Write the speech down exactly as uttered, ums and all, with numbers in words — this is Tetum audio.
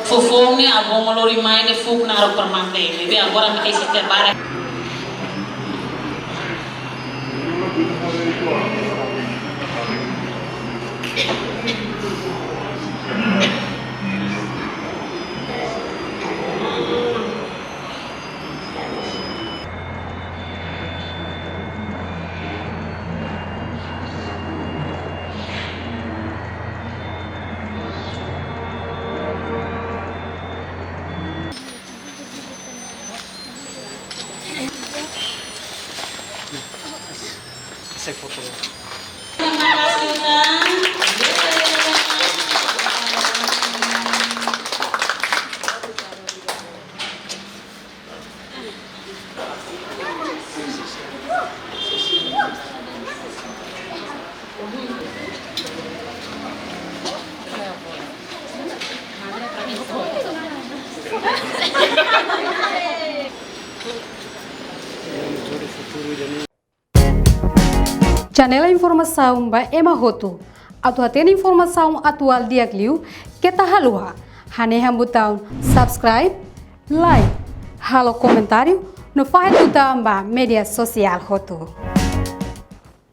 Foufoun ne'e avó mak lori mai ne'e fuuk naruk permate. Ne'ebé agora mak isi terbarak. Janela informasaun ba ema hotu. Atu hatene informasaun atuál di'ak liu, keta haluha hanehan butaun subscribe, like, halo komentáriu, no fahe tutan ba média sosiál hotu.